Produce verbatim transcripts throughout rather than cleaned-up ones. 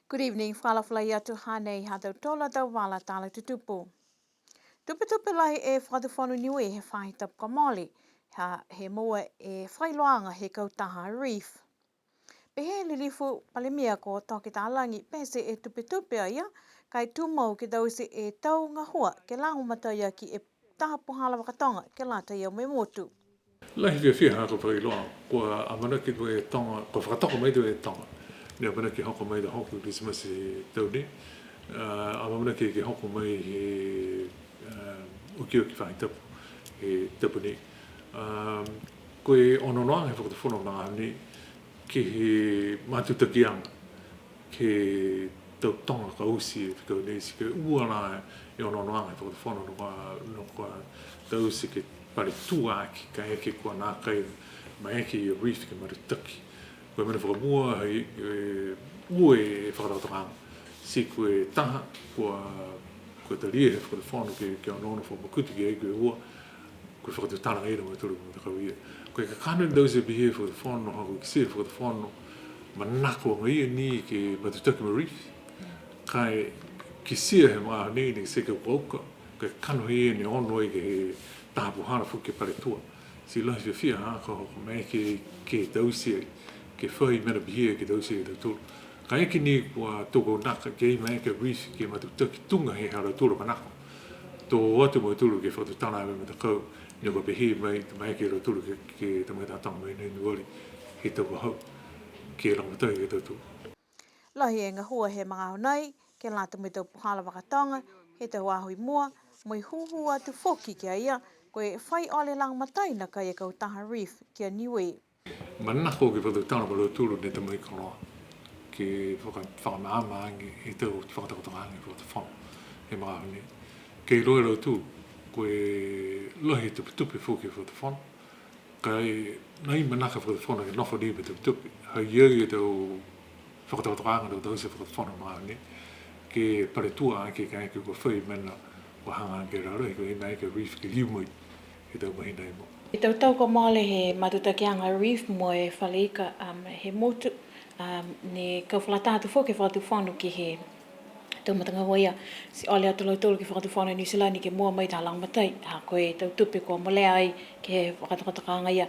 Good evening, fakaalofa lahi atu, hanei ha tautolu a tau vala tala tutupu. Tupetupe lahi e Fakatufono Niue he faahi tapu kua mole, ha he moua e fakailoaaga he kautaha Reef. Pehē e Lilifu Palemia ko Toke Talagi, pete e tupetupe a ia, ka e tumau ke taute e tau gahua ke lagomatai aki e taha puhala vakatoga ke lata ia mo e motu. Lahi e fiafia ha ko e fakailoa, kua amanaki tuai e toga, kua fakatoka mai tuai e toga. Ne amanaki hoko mai he hoko Kilisimasi he tau nei. A, amanaki ke hoko mai he, a, okioki faahi tapu he tapu nei. A, ko e onoonoaga he Fakatufono he magaaho nei, ke he matutakiaga, ke he tau toga ka oti e fekau nei, ti ko e ua la e onoonoaga he Fakatufono ne kua, ne kua taute ke paletua aki, kaeke kua nākai maeke e Reef ke matutaki. Ko e mena fakamua, ha i ai, e, ua e fakatokatokaaga. Ti ko e taha, kua, kua talia he Fakatufono ke, ke onoono fakamakutu ki ai, ko e ua, kua fakatutala agaia e mautolu matakau ia. Ko e kakano ne taute pihia he Fakatufono, ha kua kitia he Fakatufono, manako agaia ni ke matutaki mo e Reef. Ka e kitia he magaaho nei ne kitia ke uka, ka e kakano ia ne ono ai ke he taha puhala foki ke paletua. Ti lahi e fiafia ha ko e hoko mai ke, ke taute, ke fai mena pihia ke taute e tautolu. Kaeke ni kua tokounaga ke ai maeke e Reef ke matutaki tuga he ha lautolu a manako. To o atu a mautolu ke fakatutala mo e matakau, ne kua pehē mai, maeke a lautolu ke, ke tamai tataga mai nei Nuali he tau ka hau, ke lagomatai e tautolu. Lahi e gahua he magaaho nei, ke lata mo e tau puhala vakatoga he tau aho i mua, mo e hūhū atu foki ki a ia, ko e fai ole lagomatai nakai e kautaha Reef ki a Niue. Manako ke fakatutala mo lautolu ne tamai koloa, ke faka-, fakamaama age e tau fakatokatokaaga he Fakatufono he magaaho nei. Ke iloa e lautolu, ko e lahi e tupetupe foki he Fakatufono, ka e nai manako e Fakatufono ke nofo ni mo e tupetupe. Ha i ai e tau fakatokatokaaga ne taute he Fakatufono he magaaho nei, ke paletua aki kaeke kua fai mena kua haga ke lalahi, ko e maeke e Reef ke liu mai he tau mahina i mua. He tau tau kua mole he matutakiaga Reef mo e fale ika, um, he motu, um, ne kau fakalataha atu foki e Fakatufono ke he tau matagahua ia, ti ole atu a lautolu ke he Fakatufono Niu Silani ke moua mai taha lagomatai, ha ko e tau tupe kua molea ai ke he fakatokatokaaga ia.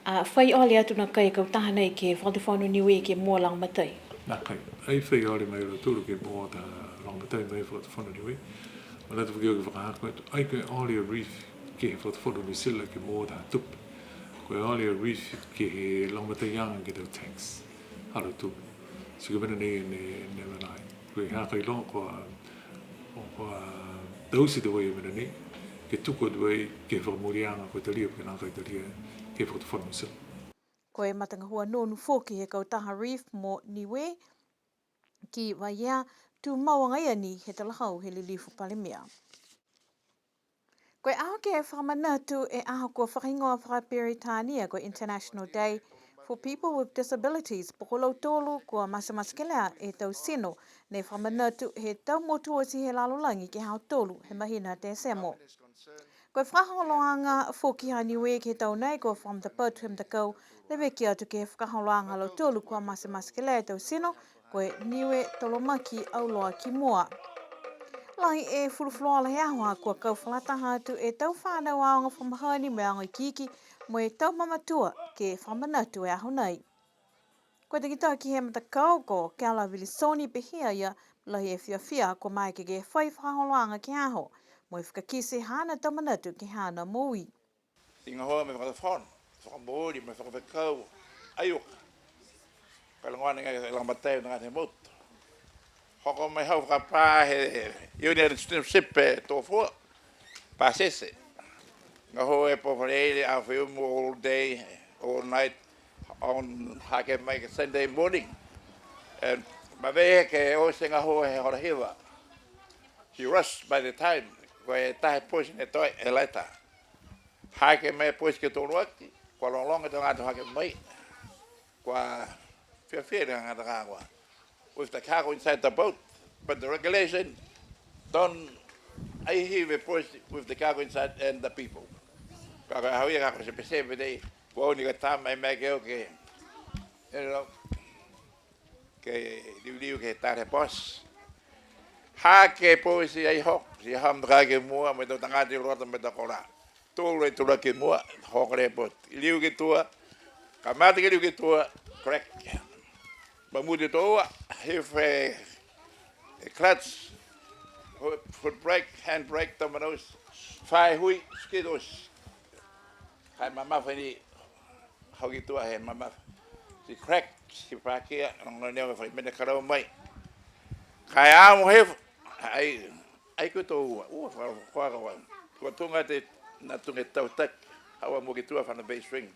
A, fai ole atu nakai e kautaha nei ke he Fakatufono Niue ke moua lagomatai? Nakai, ai fai ole mai a lautolu ke moua taha lagomatai mai he Fakatufono Niue. Manatu foki au ke fakahako atu, ai ko e ole a Reef ke he Fakatufono Niu Silani ke moua taha tupe. Ko e ole a Reef ke he lagomataiaga ke he tau tanks ha lautolu. Ti ko e mena nei ne, ne mena ai. Ko e ha ka iloa kua, kua taute tuai e mena nei, ke tuku atu ai ke he fakamooliaga kua talia, ke nākai talia ke he Fakatufono Niu Silani. Ko e matagahua nonu foki he kautaha Reef mo Niue ki Vaiea, tumau agaia ni he talahau he Lilifu Palemia. Ko e aho ke fakamanatu e aho kua fakahigoa fakaperitania ko e International Day for People with Disabilities, po ko lautolu kua matematekelea e tau tino, ne fakamanatu he tau motu oti he lalolagi ke he aho tolu he mahina Tesemo. Ko e fakaholoaga foki ha Niue ke he tau nei, kua fakamatapatu he matakau leveki atu ke he fakaholoaga ha lautolu kua matematekelea e tau tino, ko e Niue Tolomaki Auloa ki Mua. Lahi e fulufuluola he aho ha kua kau fakalataha atu e tau fanau aoga fakamahani mo e aoga ikiiki mo e tau mamatua ke fakamanatu e aho nei. Ko e takitaki he matakau ko Kela Vilisoni, pehē a ia, lahi e fiafia kua maeke ke fai fakaholoaga ke he aho, mo e fakakite haana tau manatu ke he haana moui. Ti gahua mo e fakatufono, fakamooli mo e fakafekau ai uka. Ka e logona e lagomatai e tagata he motu. Hoko mai hau fakapā he Union Steamship e Tofua, Pasese. Gahua e pō Falaile, afiumu, all day, all night, on hake mai ke Sunday morning. And mavehe ke oti e gahua he hora hiva. He rushed by the time, ko e taha e poti ne toe e later. Hake mai e poti ke toluaki, kua logologo e tagata hake mai. Kua fiafia e tagata kua. With the cargo inside the boat, but the regulation don't adhere the poti with the cargo inside and the people. Ka ko e aho ia ka ko e sepesepe nei, kua o ni ka tama e mea ke o ke. You know, ke liuliu ke he tala he posi. Ha ke posi ai hoko, ti ha mo ka ke mua, mo e tau tagata i loto mo e tau kolā. Tolu e tulaki mua, hoko e posi. Liu ki tua, kamata ke liu ki tua, crack. Mamuti to ua, hifo e, e clutch, foot, foot brake, hand brake, tau mena oti. Fai hui, skid oti. Ka e mamafa ni, hau ki tua he mamafa. Ti crack, ti pakia, loga ni fai mena karau mai. Ka e amo hifo, ai, ai ko to ua, ua, fa, fa, fa, fa. Kua tuga te, na tuga tau taki, haua mo ki tua fana bass string.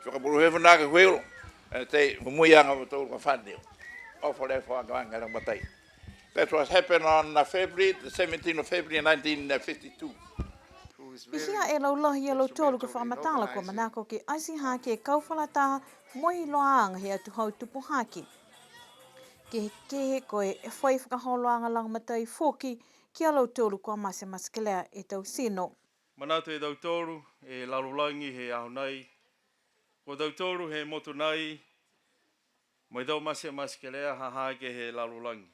Fakapulu hifo na ke huilo, e te mumuiaga mo to ua fani. Ofo le fa, ka, ka, ka, matai. That was happened on, uh, February, the seventeenth of February nineteen fifty-two. Pihia e laulahi a lautolu kua fakamatala kua manako ke ati hake e kau fakalataha mo e iloaaga he atuhau tupu hake. Kehekehe ko e fai fakaholoaga lagomatai foki ki a lautolu kua matematekelea e tau tino. Manatu e tautolu e lalolagi he aho nei, ko tautolu he motu nei, mo e tau matematekelea ha ha ke he lalolagi.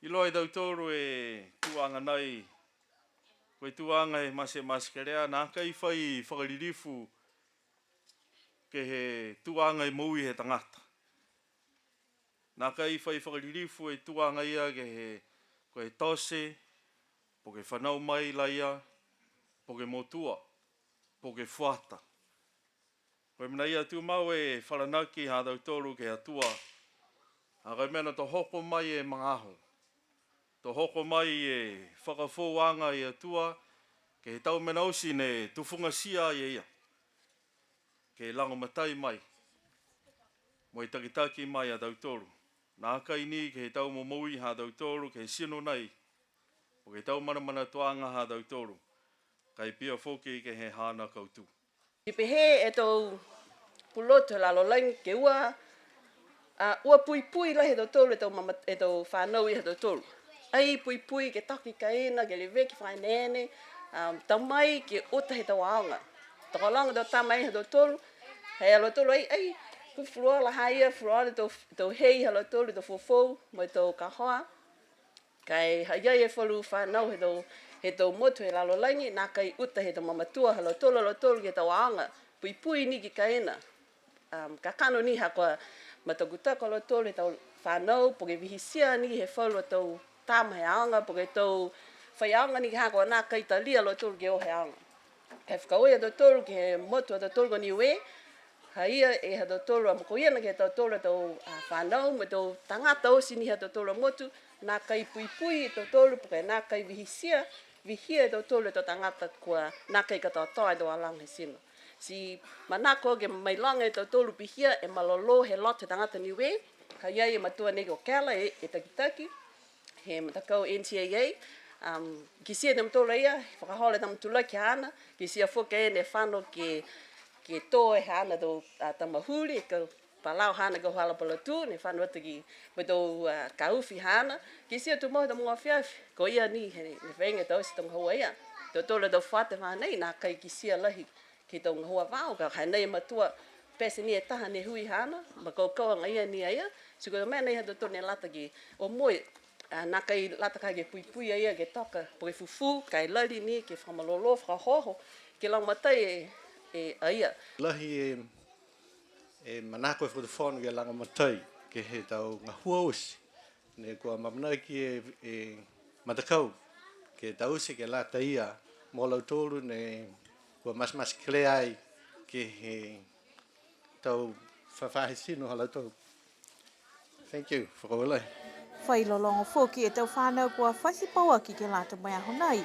Iloa e tautolu e tuaga nei, ko e tuaga he matematekelea, nākai fai fakalilifu ke he tuaga e moui he tagata. Nākai fai fakalilifu e tuaga ia ke he, ko e tote, po ke fanau mai laia, po ke motua, po ke fuata. Ko e mena ia tumau e falanaki ha tautolu ke he Atua. A ko e mena to hoko mai e magaaho. To hoko mai e fakafouaga e Atua, ke he tau mena oti ne tufugatia ai e ia. Ke lagomatai mai. Mo e takitaki mai a tautolu. Nākai ni ke he tau momoui ha tautolu, ke he tino nei. Po ke tau manamanatuaga ha tautolu. Ka e pihia foki ke he haana kautū. Ti pehē e tau pulotu he lalolagi ke ua, a, ua puipui lahi e tautolu e tau mama, e tau fanau ia ha tautolu. Ai puipui ke toka i kaina, ke leveki fakaeneene, a, tamai ke uta he tau aoga. Tokologa e tau tama ia ha tautolu, he ha lautolu ai, ai, ko e fuluola ha ia, fuluola e tau, tau hei ha lautolu, tau foufou, mo e tau kahoa. Ka e ha ha i ai e falu fanau he tau, he tau motu he lalolagi, nākai uta he tau mamatua ha lautolu, ha lautolu ke he tau aoga, puipui ni ki kaina. Um, kakano ni ha kua matakutaku a lautolu he tau fanau, po ke vihitia ni he falu a tau tama he aoga, po ke tau faiaoga ni ha kua nākai talia a lautolu ke o he aoga. He fakaaue a tautolu ke he motu ha tautolu ko Niue, ha ia e ha tautolu a mo ko ia na ke he tautolu a tau, a, fanau, mo e tau tagata oti ni ha tautolu a motu, nākai puipui e tautolu, po ke nākai vihitia, vihia e tautolu e tau tagata kua nākai katoatoa e tau alaga he tino. Ti manako ke mailoga e tautolu pihia e malolō he loto he tagata Niue, ha ha i ai e matua nei ko Kela e, e takitaki, he matakau N T A A, um, kitia e mautolu a ia, fakaholo e tama tulaki haana, kitia foki e ne fano ke, ke tō e haana tau, a, tama huli, ka palau haana ka hala palatū, ne fano atu ki, mo e tau, a, kaufi haana, kitia tumau he tau mogo afiafi, ko ia ni, he, ne faiga e tau oti tau gahua ia, tautolu a tau fuata nei, nākai kitia lahi, ke he tau gahua vao, ka hanei e matua pete ni e taha ne hui haana, makaukau agaia ni a ia, ti ko e mena ia ha tautolu ne lata ke omoi, a, nākai lata ka ke puipui a ia ke toka, po ke fufū, ka e lali ni ke fakamalolō, fakaohooho, ke lagomatai e, e a ia. Lahi e, e manako e Fakatufono ke lagomatai, ke he tau gahua oti, ne kua amanaki e, e matakau, ke taute ke lata ia mo lautolu ne kua matematekelea ai ke he tau fafaahi tino ha lautolu. Thank you, fakaaue lahi. Fai lologo foki e tau fanau kua fati pauaki ke lata mo e aho nei.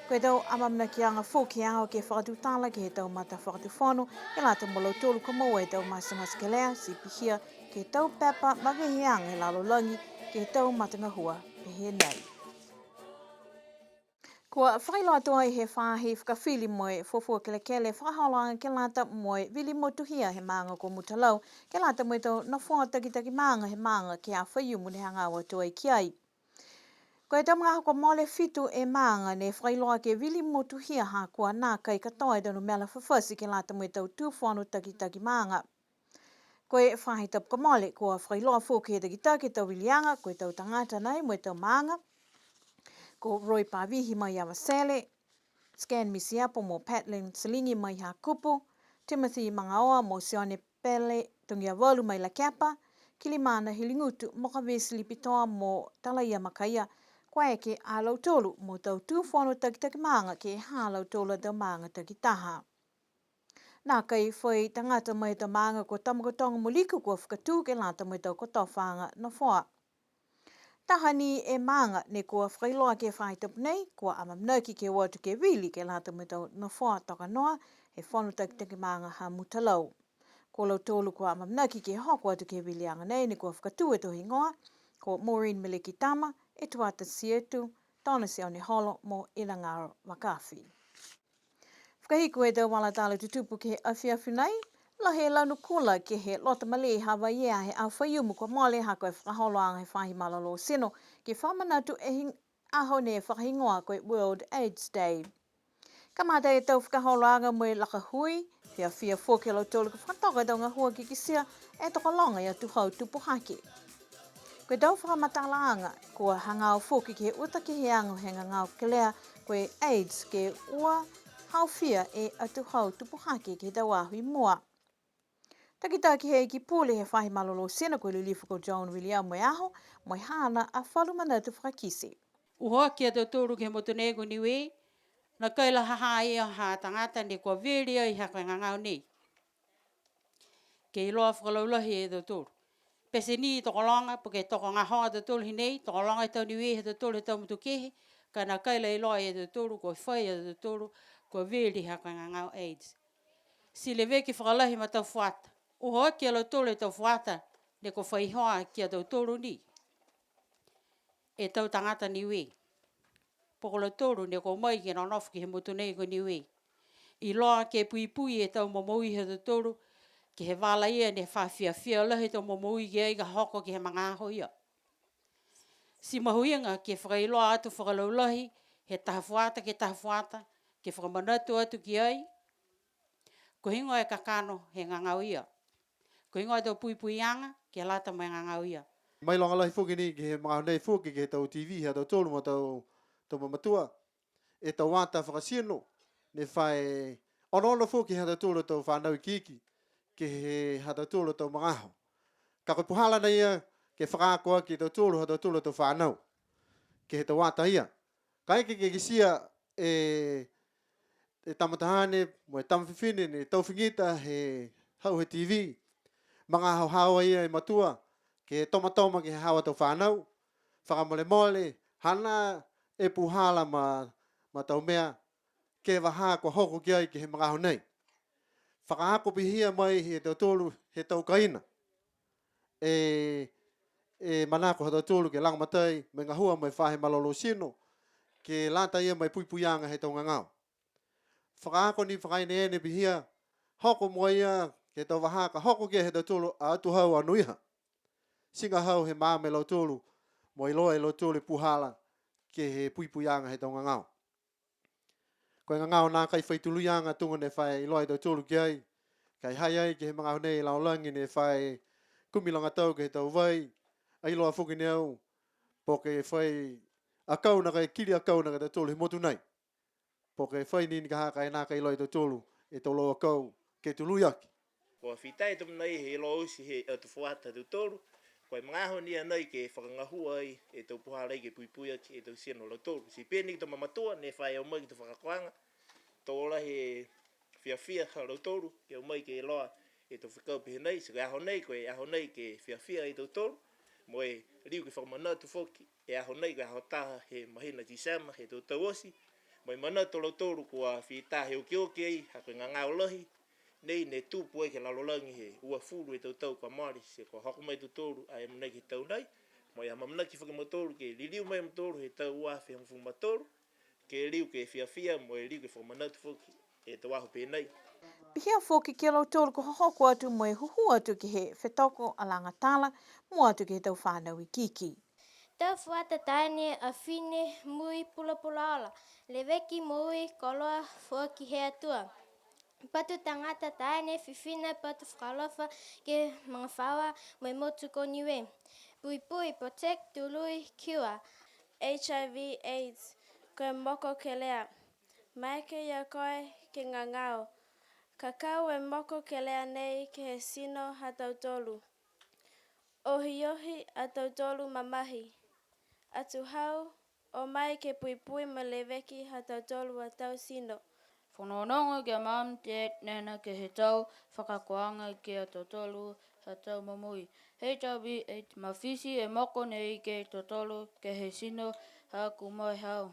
Ko e tau amaamanakiaga foki he aho ke fakatutala ke he tau matafakatufono, ke lata mo lautolu kua moua e tau matematekelea, ti pihia ke he tau pepa maveheaga he lalolagi, ke he tau matagahua pehē nei. Kua fakailoa atu ai he faahi fakafili mo e fuafua kelekele fakaholoaga ke lata mo e vili motuhia he maaga ko Mutalau, ke lata mo e tau nofoa takitaki maaga he maaga ke he aho Faiumu ne hagaao atu ai ki ai. Ko e tau magaaho kua mole fitu e maaga ne fakailoa ke vili motuhia ha kua nākai katoa e tau numela fafati ke lata mo e tau tū fono takitaki maaga. Ko e faahi tapu kua mole, kua fakailoa foki he takitaki tau viliaga, ko e tau tagata nei mo e tau maaga, ko Roy Pavihi mai Avatele, Scan Misiapo mo Patlin Siligi mai Hakupu, Timothy Magaoa mo Sione Pele Togiavalu mai Lakepa, Kilimana Hiligutu mo Kavesi Lipitoa mo Talaia Makaia, kua eke a lautolu mo tau tū fono takitaki maaga ke he ha lautolu a tau maaga takitaha. Nākai fai tagata mai he tau maaga ko Tamakautoga mo Liku kua fakatū ke lata mo e tau kotofaaga nofoa. Taha ni e maaga ne kua fakailoa ke he faahi tapu nei, kua amaamanaki ke o atu ke vili ke lata mo e tau nofoa toka noa he fono takitaki maaga ha Mutalau. Ko lautolu kua amaamanaki ke hoko atu ke he viliaga nei ne kua fakatū e tau higoa, ko Maureen Melekitama, Etuata Sietu, Donna Sioneholo mo Inangaro Vakafi. Fakahiku e tau vala tala tutupu ke he afiafi nei, lahi e lanu kula ke he loto malē ha Vaiea he aho Faiumu kua mole ha ko e fakaholoaga he faahi malolō tino ke fakamanatu e hi-, aho ne fakahigoa ko e World AIDS Day. Kamata e tau fakaholoaga mo e laka hui, fiafia foki a lautolu ke fakatoka e tau gahua ke kitia e tokologa e atuhau tupu hake. Ko e tau fakamatalaaga, kua hagaao foki ke he uta keheaga he gagao kelea, ko e AIDS, ke ua haofia e atuhau tupu hake ke he tau aho i mua. Takitaki he Iki Pule he faahi malolō tino ko e Lilifu ko John William mo e aho, mo e haana a falu manatu fakakite. Uho aki a tautolu ke he motu nei ko Niue, nākai la ha ha ia ha tagata ne kua veli ai ha ko e gagao nei. Ke iloa fakalaulahi e tautolu. Pete ni tokologa, po ke tokogahoa a tautolu hinei, tokologa e tau Niue ha tautolu he tau motu kehe, ka nākai la iloa e tautolu, kua fai a tautolu, kua veli ha ko e gagao AIDS. Ti leveki fakalahi ma tau fuata. Uho aki a lautolu e tau fuata, ne kua fai hoa ki a tautolu ni. E tau tagata Niue. Po ko lautolu ne kua o mai ke nonofo ke he motu nei ko Niue. Iloa ke puipui e tau momoui ha tautolu, ke he vala ia ne fa fiafia lahi e tau momoui ki ai ka hoko ke he magaaho ia. Ti mahuiga ke fakailoa atu fakalaulahi, he taha fuata ke taha fuata, ke fakamanatu atu ki ai, ko e heigoa e kakano he gagao ia. Ko e heigoa e tau puipuiaga ke lata mo e gagao ia. Mailoga lahi foki ni ke he magaaho nei foki ke he tau TV ha tautolu mo tau, tau mamatua. E tau ata fakatino, ne fai onoono foki ha tautolu tau fanau ikiiki, ke he ha tautolu tau magaaho. Ka ko e puhala nei ia, ke fakaako aki e tautolu ha tautolu tau fanau. Ke he tau ata ia. Kaeke ke kitia e, e tama taane, mo e tama fifine, ne tau figita he hau he TV. Magaaho haau a ia e matua, ke tomatoma ke he haau a tau fanau. Fakamolemole, hanā e puhala ma, ma tau mea, ke vahā kua hoko ki ai ke he magaaho nei. Fakaako pihia mai he tautolu, he tau kaina. E, e manako ha tautolu ke lagomatai, mo e gahua mo e faahi malolō tino, ke lata ia mo e puipuiaga he tau gagao. Fakaako ni fakaeneene pihia, hoko mo ia ke he tau vahā ka hoko ki ai he tautolu a atuhau anoiha. Ti gahua he maama e lautolu, mo e iloa e lautolu e puhala, ke he puipuiaga he tau gagao. Ko e gagao nākai fai tuluiaga tuga ne fai iloa e tautolu ki ai. Ka e ha ha i ai ke he magaaho nei e lalolagi ne fai kumi lagatau ke he tau vai, a iloa foki ne au, po ke fai akau nākai, kili akau nākai tautolu he motu nei. Po ke fai ni ni ka ha ka e nākai iloa e tautolu, e tau lau akau, ke tului aki. Kua fita e tau mena ia he iloa oti he atu fuata ha tautolu, ko e magaaho ni a nei ke fakagahua ai e tau puhala ia ke puipui aki e tau tino ha lautolu. Ti pihia ni ke he tau mamatua, ne fai o mai ke he tau fakaakoaga, to lahi e fiafia ha lautolu, ke o mai ke iloa e tau fekau pehē nei, ti ko e aho nei, ko e aho nei ke fiafia ai tautolu, mo e liu ke fakamanatu foki, e aho nei ko e aho taha he mahina Tisema, he tau tau oti, Mo e manatu a lautolu kua fita he okioki ai, ha ko e gagao lahi, nei ne tupu ai ke he lalolagi he uafulu e tau tau kua mole, ti kua hoko mai a tautolu a e amanaki he tau nei, mo e amaamanaki foki a mautolu ke liliu mai a mautolu he tau ua afe hogofulu ma tolu, ke liu ke fiafia, mo e liu ke fakamanatu foki e tau aho pehē nei. Pihia foki ki a lautolu kua hohoko atu mo e hūhū atu ke he fetoko a lagatala, mua atu ke he tau fanau ikiiki. Tau fuata taane a Fine Mui Pulapulaola, leveki moui koloa foaki he Atua. Patu tagata taane fifine patu fakaalofa ke he magafaoa mo e motu ko Niue. Puipui, protect, tului, cure. H I V AIDS, ko e moko kelea. Maeke ia koe ke gagao. Kakau e moko kelea nei ke he tino ha tautolu. Ohiohi a tautolu mamahi. Atuhau, o mai ke puipui mo leveki ha tautolu a tau tino. Fanogonogo ki a Mum, Dad, Nana ke he tau fakaakoaga ki a tautolu ha tau momoui. H I V AIDS, mafiti e moko nei ke he tautolu ke he tino haaku mo e hau.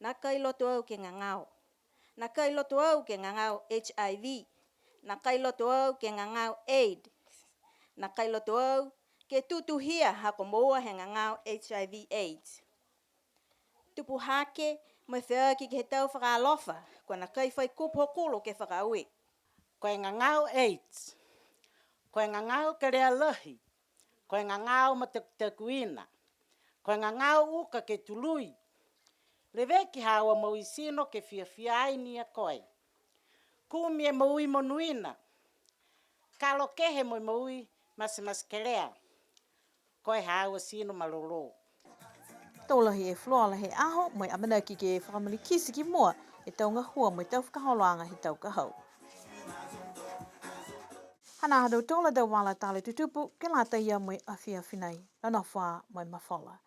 Nākai loto au ke gagao. Nākai loto au ke gagao H I V. Nākai loto au ke gagao AIDS. Nākai loto au ke tutuhia ha ko moua he gagao H I V AIDS. Tupu hake mo e feaki ke he tau fakaalofa, kua nākai fai kupu hokulo ke fakaaue. Ko e gagao AIDS, ko e gagao kelea lahi, ko e gagao matakutakuina, ko e gagao uka ke tului. Leveki haau a moui tino ke fiafia ai ni a koe. Kumi e moui monuina, kalo kehe mo e moui matematekelea. Ko e haau a tino malolō. To lahi e fuluola he aho, mo e amanaki ke fakamalikiti ki mua e tau gahua mo e tau fakaholoaga he tau ka hau. Hanā ha tautolu a tau vala tala tutupu ke lata ia mo e afiafi nei. Nonofo ā mo e mafola.